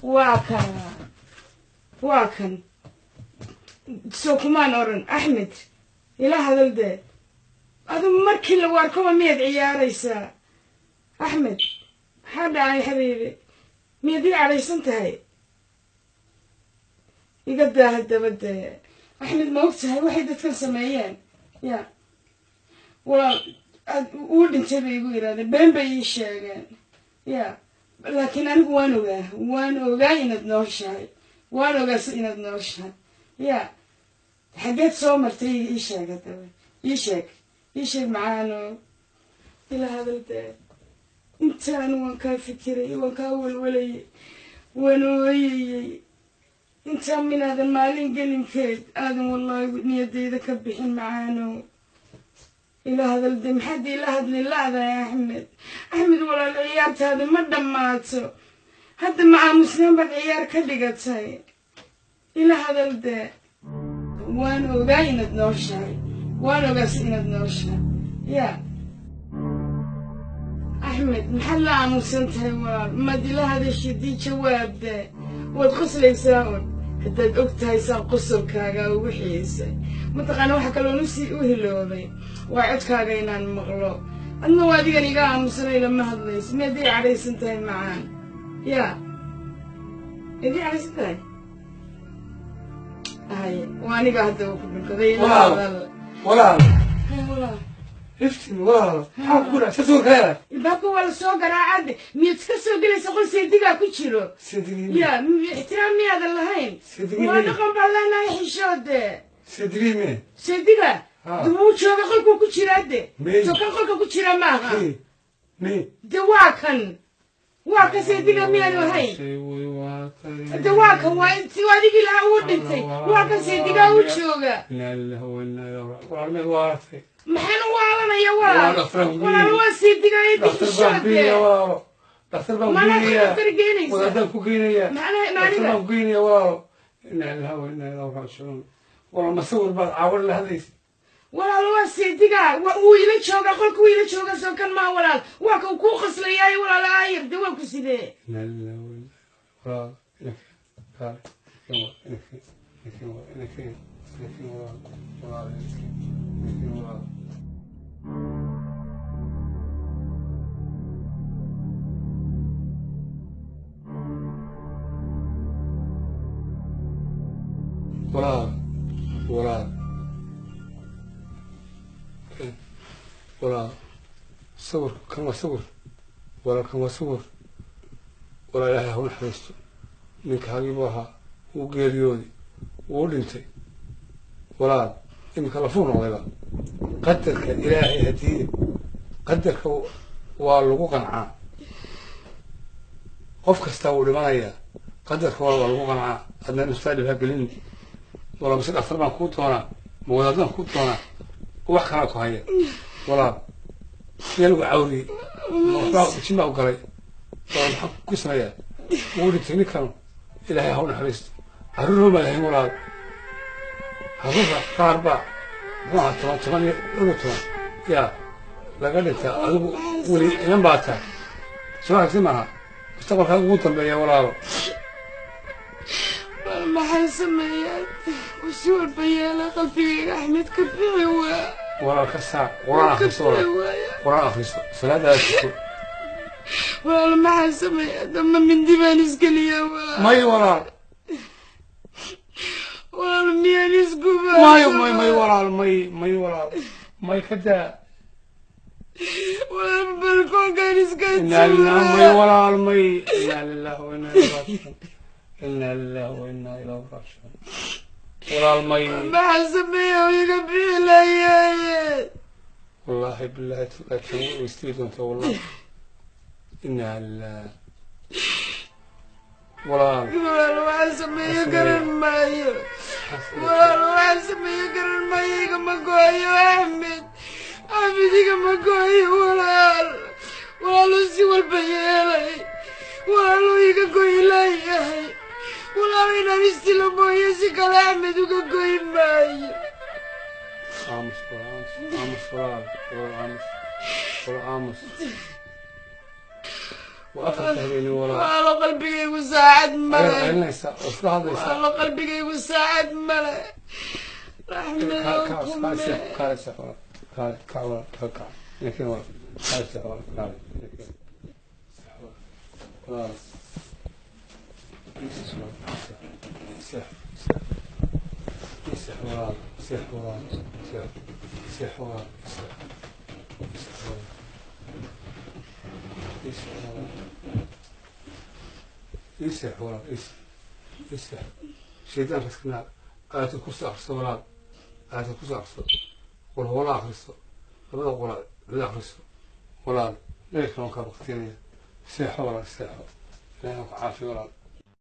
Waa kan, waa kan. Soo kumaan oran Axmed ila hadal dee. Adigu markii lagu arkoba miyaad ciyaaraysaa? Axmed, maxaa dhacay xabiibi? Miyaad ii cadhaysan tahay? Iga daa haddaba dee. Axmed, ma og tahay waxay dadkan sameeyeen? Ya walaal, uu dhintay bay igu yidhahdeen, been bay ii sheegeen. Ya, laakiin anigu waan ogaa, waan ogaa inaad nooshahay, waan ogaa si inaad nooshahay. Ya, xaggeed soo martay? Ii sheeg haddaba, ii sheeg, ii sheeg macaano, ila hadal dee. Intaan waan kaa fikiray, waan kaa welwalayay, waan ooyayay. Intaan minaadan maalin gelinkeed aadan wallaahi niyadayda ka bixin. Macaano, ila hadal dee. Maxaad ila hadli la'dahay Axmed? Axmed walaal, ciyaartaada ma dhammaato. Hadda ma aamusnaan baad ciyaar ka dhigatay. Ila hadal dee. Waan ogaa inaad nooshahay, waan ogaa si inaad nooshahay. Ya Axmed, maxaad la aamusan tahay walaal? Maad ila hadashidii? Jawaab dee. Waad qoslaysaa un. Haddaad og tahay saan qosolkaaga ugu xiisay. Mataqaana, waxa kaloon usii u hiloobay waa codkaaga inaan maqlo. Adna waa adigan iga aamusanay, lama hadlayso. Miyaad ii cadhaysan tahay macaan? Ya, miyaad ii cadhaysan tahay? Hay, waa aniga hadda ku dhunkaday. Ila hadal. Walaal. Walaal. Iftiin, walaal, maxaa ku dhacay? Soo kale. Albaabka waa lasoo garaacade, miyaad ka soo gelaysa qol seedigaa ku jiro? Seedigii. Ya, ixtiraam miyaadan lahayn? Seedigii. Waa dhaqan baan leenahay, xishoode. Seedigii me? Seediga wuu jooga, qolkuu ku jiraa de. Mey. Soo kan qolka ku jira maaha? Me? De waa kan, waa kan. Seediga miyaanu ahayn? De waa kan, waa si adigii lahaa uu dhintay. Waa kan, seedigaa u jooga. Inaa lillahi wa inaa ilaihi raaji'uun. Walaal, meed waaratay? Maxaan u waalanaya walaal? Dhakhtar baan Walaal, waa seediga ee dhakhtar baan xishoode. geynaya walaalo, dhakhtar baan Mana geynaya. Dhakhtar geenaysa? Wadaadaan ku geynaya. Macnaha Dhakhtar maaniga baan ku geynaya walaalo. Inaa lillahi wa inaa ilaihi raaji'uun. Walaal, ma sawir baad caawin la hadlaysa? Walaal, waa seediga, wuu ila jooga qolka, wuu ila jooga. Soo kan maa walaal? Waa kan kuu qoslayaay walaal. Aayar de, waa ku sidee? Inaa lillahi wa inaa walaal, inakeen kaale, inakeen, inakeen, inakeen, inakeen, walaal, walaal, inakeen, inakeen, walaal. Walaal, walaal, walaal, sawirku kan waa sawir walaal, kan waa sawir walaal. Ilaahay ha u naxariisto, ninkaagii buu ahaa, wuu geeriyooday, wuu dhintay walaal. Iminka lafuu noqdayba. Qadarka ilaahay hadiide, qadarka waa lagu qancaa. Qof kastaa wuu dhimanayaa, qadarka walaal waa lagu qancaa. Adna naftaa dhib ha gelin walaal. Mise dhakhtar baan kuu doonaa? Ma wadaadaan kuu doonaa? Wax kalaa ku haya walaal? Meel lagu cawriyey ma waxbaa jin baa u galay walaal? Maxaa ku sameeyaa? Wuu dhintay ninkanu, ilaahay ha u naxariisto. Carruur baa lahayn walaal. Carruurta qaar baa muxuu ahaa 10, 10 iyo dhowr iyo 10 yaa laga dhintaa. Adigu weli inan baa tahay, soo aragti maaha mustaqbalkaaga ugu dambeeya walaalo. Walaal, maxaan sameeyaa? Si walba yeela, qalbigayga Axmed ka bixi waa. Walaal, ka saar, qur-aan Ka akhriso bixi walaal. Waaya. Qur-aan akhriso, salaadaada tuko. Walaal, maxaan sameeyaa? Dama mindi baan isgeliyaa walaal? May walaal. Walaal, miyaan isgubaa? May, may, may walaal, may, may walaal, may, ka daa. Walaal, balkoonkaan iska Inaa lillahi, may tuuraa? Walaal, may. Inaa lillahi wa inaa ilaihi raaji'uun, inaa lillahi wa inaa ilaihi raaji'uun. Walaal, may. Maxaan sameeyaa oo iga bixi laayaaye? Wallaahi billahi laakiin way istiri doontaa wallahi. Inaa lillahi walaal. Walaal, waxaan sameeyo garan maayo. Walaal, waxaan sameeyo garan maayo. Igama go-ayo Axmed, Axmed igama go-ayo walaal. Walaalu si walba yeelay, walaalu iga goy laayahay. Walaal, inaan istilo mooye si kale Axmed uga goy maayo. Aamus walaal, aamus, aamus walaal, walaal, aamus walaal, aamus. Waa 4ta habeenimo walaal. Walaalo, qalbigaygu saacad Ayaad male. celinaysaa oo isla hadlaysaa. Walaalo, qalbigaygu saacad male. Axmedow, kume? Kaale seex walaal, kaale kac walaal, kac kac ninkin walaal, kaale seex walaal, kaale ninkin seex walaal, seex seex seex walaal, seex walaal, seex seex walaal, seex seex walaal, seex walaal, seex walaal, seex shaydaanka iska naar. Aayatul kursi akhriso walaal, aayatul kursi akhriso, qul hoola akhriso, labada qola mid akhriso walaal. Leyrkan waan kaa baktinaya. Seexo walaal, seexo. Ilaahay ku caafiyo walaal.